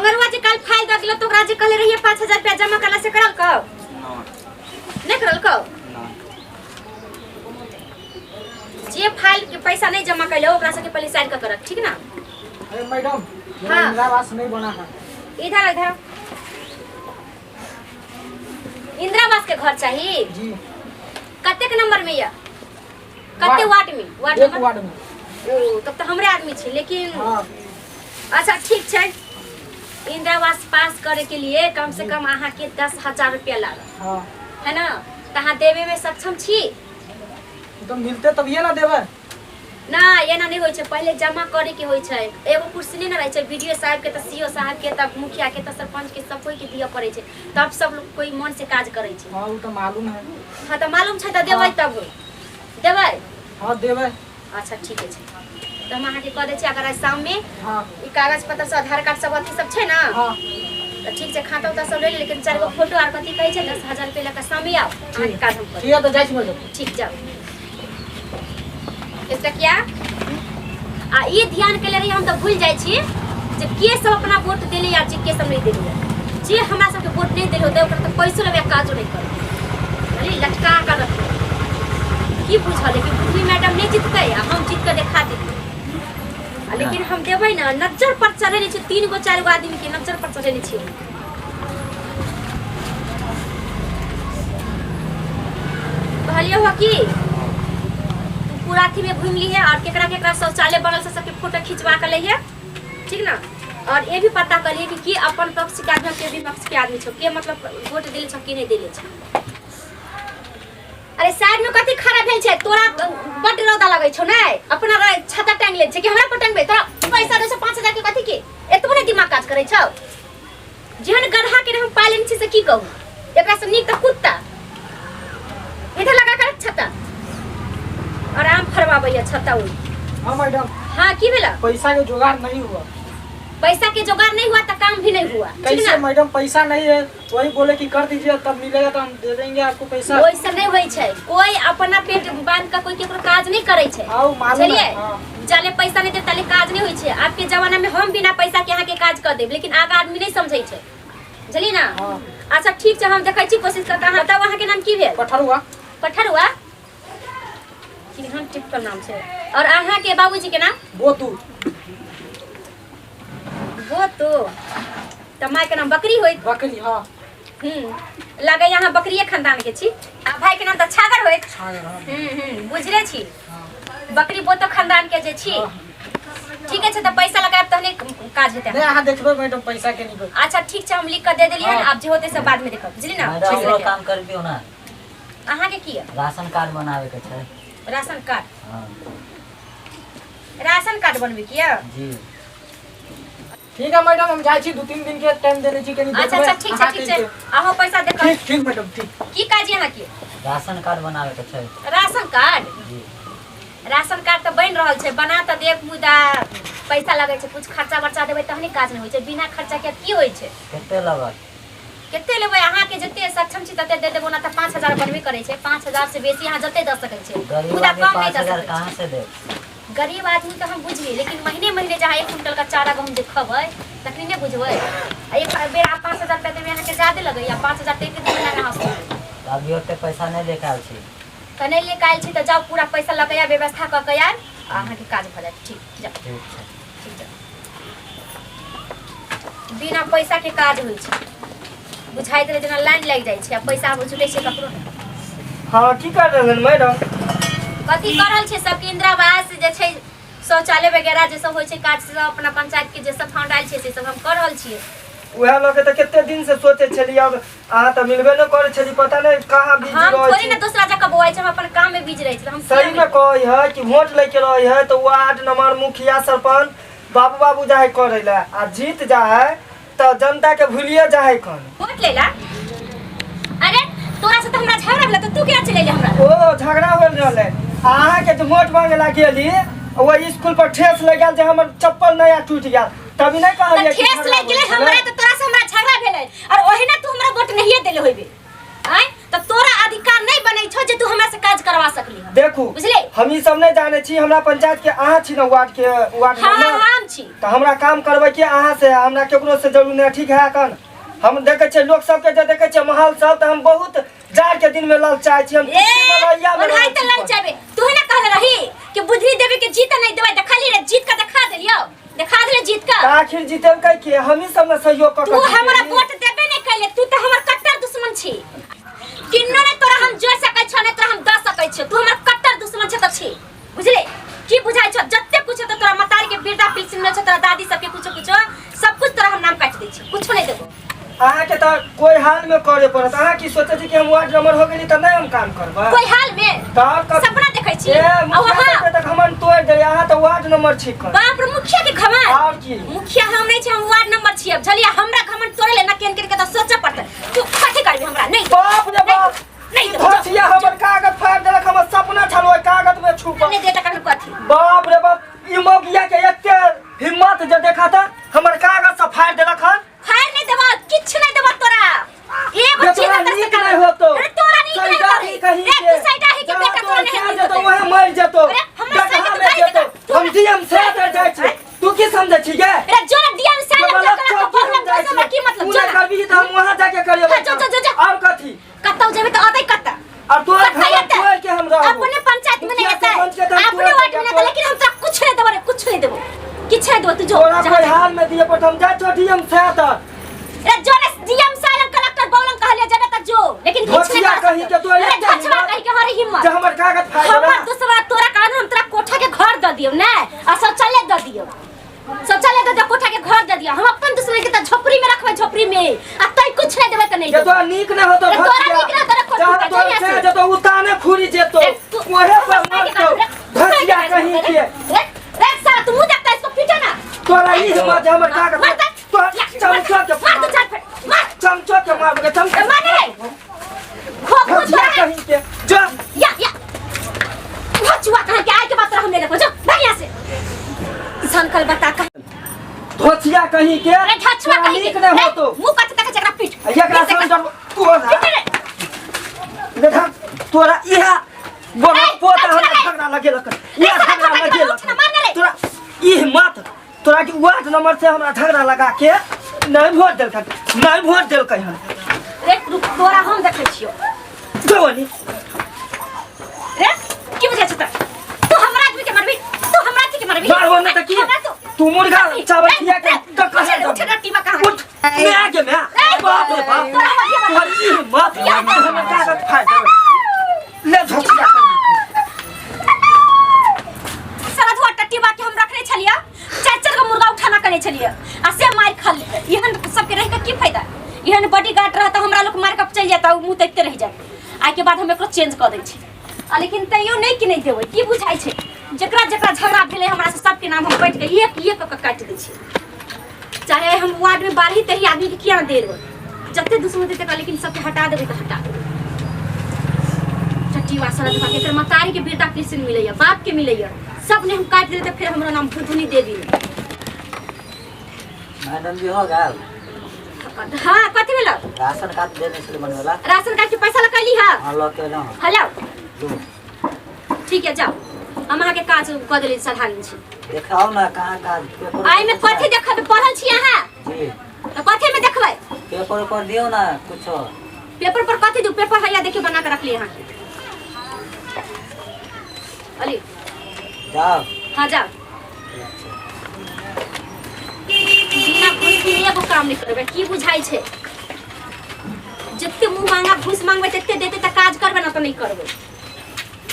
मंगरुआ जे काल फाइल दऽ गेलो तो ओकरा जे कहले रहिए 5000 रुपया जमा करला से करल कब? नहीं। नहीं करल कब? नहीं। जे फाइल के पैसा नहीं जमा कैले ओकरा सबके पहले साइन कर करत, ठीक ना? अरे मैडम, मेरा हाँ। इंदिरा आवास नहीं बना है। इधर इधर इंदिरा आवास के घर चाहिए? जी। कतेक नंबर में या कते वार्ड में? वार्ड एक नंबर? वार्ड में। ओ तब तो हमरे आदमी छी लेकिन। हाँ। अच्छा ठीक छै। इंदिरा आवास पास करे के लिए कम से कम अहाँ के 10,000 रुपया लागत। हाँ। है ना? तऽ अहाँ देवे में सक्षम छी? तो मिलते तब ये ना देवे। ना एना नहीं होइ छै, पहिले जमा करे के होइ छै। एगो कुर्सी नहीं ना रहै छै, बीडीओ साहब के तऽ सीओ साहब के तब मुखिया के तऽ सरपंच के सब कोई के दिअ पड़ै छै, तब सब लोग कोई मन से काज करै छै। हाँ वो तो मालूम है। हाँ तऽ मालूम छै तऽ देबै। हाँ। तब देबै? हाँ देवे। अच्छा ठीक छै, तऽ हम अहाँके कह दै छी अगर आइ शाममे हाँ। ई कागज पत्र सब आधार कार्ड सब अथी सब छै ना? हाँ। तऽ ठीक छै, खाता उता सब ले ले, लेकिन 4 गो फोटो आर कथी कहै छै 10,000 रुपया लऽ कऽ शाममे आउ, अहाँके काज हम करब। ठीक है तो जाइ छी मैडम। ठीक जाउ। एकटा किया आ ई ध्यान के रही, हम तऽ भूल जाइ छी जे के सब अपना वोट देले या जे के सब नहीं देले। जे हमरा सबके वोट नहीं देले होतै ओकरा तऽ पैसो लेबै आ काजो नहीं करबै, बुझलियै? लटका कऽ रखबै। की बुझल कि बुधनी मैडम नहीं जीततै आ हम जीत कऽ देखा देबै। आ लेकिन हम देबै ना, नजर पर चढ़ेने छी 3 गो 4 गो आदमी के नजर पर चढ़ेने छी। कहलियो हो कि तू पूरा अथी में घूम ली है और केकरा केकरा शौचालय बनल से सबके फोटो खिंचवा के लइहे, ठीक ना? और ये भी पता कर लिए कि की अपन पक्ष के आदमी के विपक्ष के आदमी छौ, के मतलब वोट देले छौ के नहीं देले छौ। अरे साइड में कथी खड़ा भेल छै तोरा? बड्ड रौदा लगै छौ नै? अपना छाता टांग ले छै कि हमरा पर टांगबै? तोरा पैसा दै छौ 5000 के कथी के? एतबो नै दिमाग काज करै छौ। जेहन गढ़ा के हम पाइ लेने छी से की कहू, एकरा से नीक तऽ कुत्ता। इधर लगा कर छाता, आराम फरमाबैया छाता ओहि। हाँ मैडम। हाँ की भेला? पैसा के जुगाड़ नहीं हुआ। पैसा के जुगाड़ नहीं हुआ तो काम भी नहीं हुआ, ठीक कैसे ना? मैडम पैसा नहीं है, वही बोले कि कर दीजिए तब मिलेगा तो हम दे देंगे आपको पैसा। ओइसे नहीं होइ छै, कोई अपना पेट बांध के कोई केकरो काज नहीं करै छै। हाँ, वो मालूम है। बुझलियै? हाँ। जाले पैसा नहीं दे ताले काज नहीं होइ छै। आपके जमाना में हम बिना पैसा के अहाँ के काज कर देब, लेकिन आगा आदमी नहीं समझै छै, बुझलियै ना? हाँ। अच्छा ठीक छै, हम देखै छी कोशिश करके। अहाँ बताउ अहाँ के नाम की भेल? पठरुआ। पठरुआ केहन टिपकल नाम छै। और अहाँ के बाबूजी के नाम? बोतू। बोतू। तऽ माय के नाम बकरी होइत? बकरी हाँ। लगैया अहाँ बकरिए खानदान के छी। आ भाई के नाम तऽ छागर होइत? छागर हाँ। बुझले छी। हाँ। बकरी बोतो खानदान के जे छी। हाँ। ठीक छै, तऽ पैसा लगायब तहने काज हेतै। नहीं अहाँ देखबै मैडम पैसा के नहीं। अच्छा ठीक छै, हम लिख कऽ दे देलियै हन। हाँ। आब जे होतै से बाद में देखब, बुझली ना? मैडम हमरो काम कर दियौ ना। अहाँके की यऽ? राशन कार्ड बनावे के छै। Ration card? हाँ। राशन कार्ड बनबै के यऽ? जी। ठीक है मैडम, हम जाइ छी, 2-3 दिन के टाइम देने छी कनी। अच्छा अच्छा ठीक छै, ठीक छै, अहाँ पैसा देखब। ठीक ठीक मैडम ठीक। की काज यऽ अहाँके? राशन कार्ड बनावे के छै। Ration card? जी। राशन कार्ड तऽ बनि रहल छै, बना तऽ देब, मुदा पैसा लगै छै, कुछ खर्चा बर्चा देबै तहने काज नहि होइ छै। बिना खर्चा के की होइ छै? कते लगत? कते लेबै? अहाँके जते सक्षम छी तते दे देबो ना, तऽ 5000 बनबे करै छै। 5000 से बेसी अहाँ जते दऽ सकै छी, गरीब मुदा आदमी कम नहि पाँच दऽ हजार सकै कहाँ छी। से देब? गरीब आदमी तऽ हम बुझली, लेकिन महीने महीने जहाँ 1 क्विंटल का चारा गहूम जे खबै तखनी नहि बुझबै? आ एक बेर अहाँ 5000 रुपया देबै अहाँके ज्यादे लगैया, 5000 तऽ एक दू महीना अहाँ सुनबै। तऽ अभी ओते पैसा नहि लेके आयल छी। तऽ नहि लेके आयल छी तऽ जाउ, पूरा पैसा लऽ कऽ आयब, व्यवस्था कऽ के आयब आ अहाँके काज भऽ जायत। ठीक जाउ। ठीक छै। ठीक जाउ। बिना पैसा के काज होइ छै, बुझाइत रहै जेना लाइन लागि जाइ छै आ पैसा आब जुटै छै ककरो नहि। हाँ की कर रहल मैडम? कथी कर रहल छै? सबके इंदिरा आवास जे छै, शौचालय वगैरह जे सब होइ छै काज सब, अपना पंचायत के जे सब फंड आयल छै से सब हम कर रहल छियै। उएह लऽ के तऽ कते दिन से सोचै छलियै, अब अहाँ तऽ मिलबे नहि करै छलियै, पता नहि कहाँ बिजी हम रहै थोड़ी छी। ने दूसरा जगह बौआइ छै, हम अपन काम में बिजी रहै छी, हम सही में कहै है कि वोट लै के रहै है तऽ वार्ड नंबर मुखिया सरपंच बाबू बाबू जा है करै लए, आ जीत जा है तऽ जनता के भूलिए जा है कन। वोट लेला? अरे तोरा से तऽ हमरा झगड़ा भेलै तऽ तू केना चलि एली हमरा? ओ झगड़ा होल रहलै, अहाँ के जे वोट मांगे ला गेली ओहि स्कूल पर ठेस लागि गेल जे हमर चप्पल नया टूटि गेल, तभी नहि तऽ कहलियै कि ठेस झगड़ा लागि गेलै होल हमरा छलै। तऽ तोरा से हमरा झगड़ा भेलै और ओहिना तू हमरा वोट नहिए देले होइबे। आँय, तऽ तोरा अधिकार नहीं बनै छौ जे तू हमरा से काज करवा सकली हन। देखू बुझले? हम ई सब नहीं जाने छी हमरा पंचायत के अहाँ छी ना वार्ड के वार्ड हाँ नंबर हम छी तऽ हमरा काम करबै के अहाँ से हमरा केकरो से जरूर नहीं ठीक है कन हम देखै छियै लोक सबके जे देखै छियै महल सब तऽ हम बहुत जाड़ के दिन में ललचाइ छी हम ए मलैया में ओनाहि रहै तऽ छी। ललचाबे तू ना कहले रही कि बुद्धि देवे के जीत नहीं देबै देखली रे जीत के देखा देलियौ देखा देले जीत के तऽ आखिर जीतेलकै के हमही सब ने सहयोग कऽ तू के हमरा जीतेली। वोट देबे नहीं कैले तू तऽ हमर कट्टर दुश्मन छी किन्नो नहीं तोरा हम जोड़ सकै छौ नहीं तोरा हम दऽ सकै छियौ तू हमर कट्टर दुश्मन छे तऽ छी बुझले की बुझाइ छौ जते कुछ तऽ तोरा मतारी के बिरदा पेंशन मिलल छौ तोरा दादी सबके कुछो कुछो सब कुछ तोरा हम नाम काटि दै छी कुछो नहीं देबो अहाँके तऽ कोई हाल में करे पड़त अहाँ की सोचै छी कि हम वार्ड नंबर हो गेली तऽ नहि हम काम करबै कोई हाल में तऽ कथी? सपना देखै छी ए आ मुखिया वहाँ सबके तऽ घमंड तोड़ि दै अहाँ तऽ वार्ड नंबर छी कन बाप रे मुखिया के घमंड आओर की मुखिया हम नहीं छी हम वार्ड नंबर छियै बुझलियै हमरा घमंड तोड़े ले ना केन केन के तऽ सोचऽ पड़तै तू कथी करबी हमरा नहीं बाप रे बाप नहीं देबो, जो, धोतिया हमर कागज फाड़ि देलक हमर सपना छल ओहि कागज में छुपल नहीं देता कखन कथी बाप रे बाप ई मौगिया के एते हिम्मत जे देखा था हमर कागज सब फाड़ि देलक हन फाड़ नहीं देबो किछु नहीं देबो तोरा एगो जे चीज तोरा अंदर से नीक कर नहीं होतो अरे तोरा नीक नहीं सैडाही होतो कहीं ए के तू सैडाही के जहाँ बेटा तोरा तोर नहीं खा होतो जेतो वहाँ मरि जेतो अरे, हमरा गड्ढा साइड में के जेतो तू- हम डीएम से तर जाइ छी तू की समझै छी गे अरे जो ना डीएम से जो लग गलत लग चौकी बोल हम जाइ हमरा छी की मतलब तू जो नहि ना करबही तऽ हम वहाँ जाके करेबै हाँ, जो, जो, जो, जो। और कथी कतौ जेबै तऽ अतै कतऽ और तोहर कतऽ घर एतै? तोड़ के हम रहबो अपने पंचायत में नहीं मुखिया एतै सरपंच के तऽ हम अपने तोड़ वार्ड के में नहीं एतै लेकिन हम तोरा कुछ नहीं देबो रे कुछ नहीं देबो किछु नहीं देबो तू जो तोरा जा। कोई हाल में दिए पर हम जाइ छौ डीएम से तर रे जो रे डीएम साहब कलेक्टर बौलम कहलिए जेबे त जो लेकिन किछु नहीं धोतिया कर कहीं के तोरा अरे एते धोछवा हिम्मत कहीं के हमारी हिम्मत जे हमर कागज फाड़ि हमर देला दूसरा तोरा कारण हम तोरा कोठा के घर दऽ दियौ ने आ शौचालय दऽ दियौ शौचालय दऽ दियौ कोठा के घर दऽ दियौ हम अपन दुश्मन के तऽ झोपड़ी में रखबै झोपड़ी में आ तै कुछ नहीं देबै तऽ नहीं जे देबै तोरा नीक नहि होतो अरे तोरा नीक नहि होतो, रे जहाँ खोटू, तोरा जहिया से से। जेतो उताने खुरी जेतो रे, तू- ओहे पर मरतो धसिया कहीं के रे रे साला तू मुंह देखता है, इसको पीटो ना तोरा ई हिम्मत जे हमर कागज मार दे। तोरा चमचा के मार दो चार फट मार चमचा के मार के चमचा ए, मार रे खो खो धसिया तोरा कहीं के जा या या भचुआ कहाँ के आए के बात हम नहीं देखो जो भाग यहाँ से सनकल बता कहाँ धोतिया कहीं के अरे झछुआ तोरा कहीं नीक के नहि ए, होतो मुंह कच्चा तक जकरा पीट एकरा पीट संग तोरा पीट रे। देखा तोरा इहा बोला ए, पोता अच्छा हमरा रे। झगड़ा लगेलक इहा ए, झगड़ा साला लगेलक उठ ना, मार ना रे। तोरा ई हिम्मत तोरा के वार्ड नंबर से हमरा झगड़ा लगा के नहीं वोट देलकै नहीं वोट देलकै हन रे रुक तोरा हम देखै छियो जवानी रे की बुझै छ तू हमरा आदमी के मारबी तू हमरा आदमी के मारबी मारबो नहि तऽ की? हमरा तू तू मुर्गा चावल खिया के रे, तऽ कहे उठ रे, टीमा कहाँ उठ मैं के मैं बाप रे बाप तोरा हम तोहर ई हिम्मत हमर कागज फाड़ देबै ले झोंकिया सारा धुआ टट्टी बा के हम रखने छलियै चार चार गो मुर्गा उठाना करने छलियै आ से मार खा लेलकै। एहन सबके रह के की फायदा एहन बॉडी गार्ड रहता हमरा लोग मार के चलि जाता मुंह देखते रह जात आइ के बाद हम एकरो चेंज कऽ दै छी आ लेकिन तैयो नहि कि नहि देबै की बुझाइ छै जकरा जकरा झगड़ा भेलै हमरा से सबके नाम हम काटि के एक एक कऽ के काटि दै छी चाहे हम वार्ड में बारही तेरही आदमी के किया दे देबै जते दुश्मन देते लेकिन सबके हटा देबै तऽ हटा देबै चट्टी वासना दिखा के एकर मतारी के बेटा कृष्ण मिलैया बाप के मिलैया सब ने हम काटि देते फिर हमरा नाम भुधुनी देवी मैडम जी हो गेल हाँ कथी भेल राशन कार्ड देने छलै बनवेला राशन कार्ड के पैसा लगैली हा हाँ लऽ के एलहुँ हँ। हेलो दू ठीक है जाओ हम अहाँके काज कऽ देली सलाह छी देखाउ ने कहाँ काज पेपर आइ में कथी देखबै पढ़ल छी अहाँ जी तऽ कथी में देखबै पेपर उपर दियौ ने कुछो पेपर पर कथी दू पेपर हैया देखिए बना के रखली अहाँ अली जाओ हाँ जाओ बिना घूस के एगो काम नहीं करबै की बुझाइ छै जते मुँह मांगा घूस मांगबै तते देते तऽ काज करबै ना तऽ नहीं करबै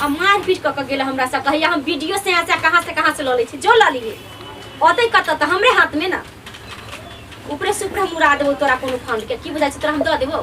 आ मारि पीट कऽ के गेल हमरा से कहैया हम वीडियो से यहाँ से कहाँ से लऽ लै छी जो लऽ लिए अतै कतऽ तऽ हमरे हाथ में ना ऊपरे से ऊपरे हम उड़ा देबो तोरा कोनो फंड के की बुझाइ छै तोरा हम दऽ देबो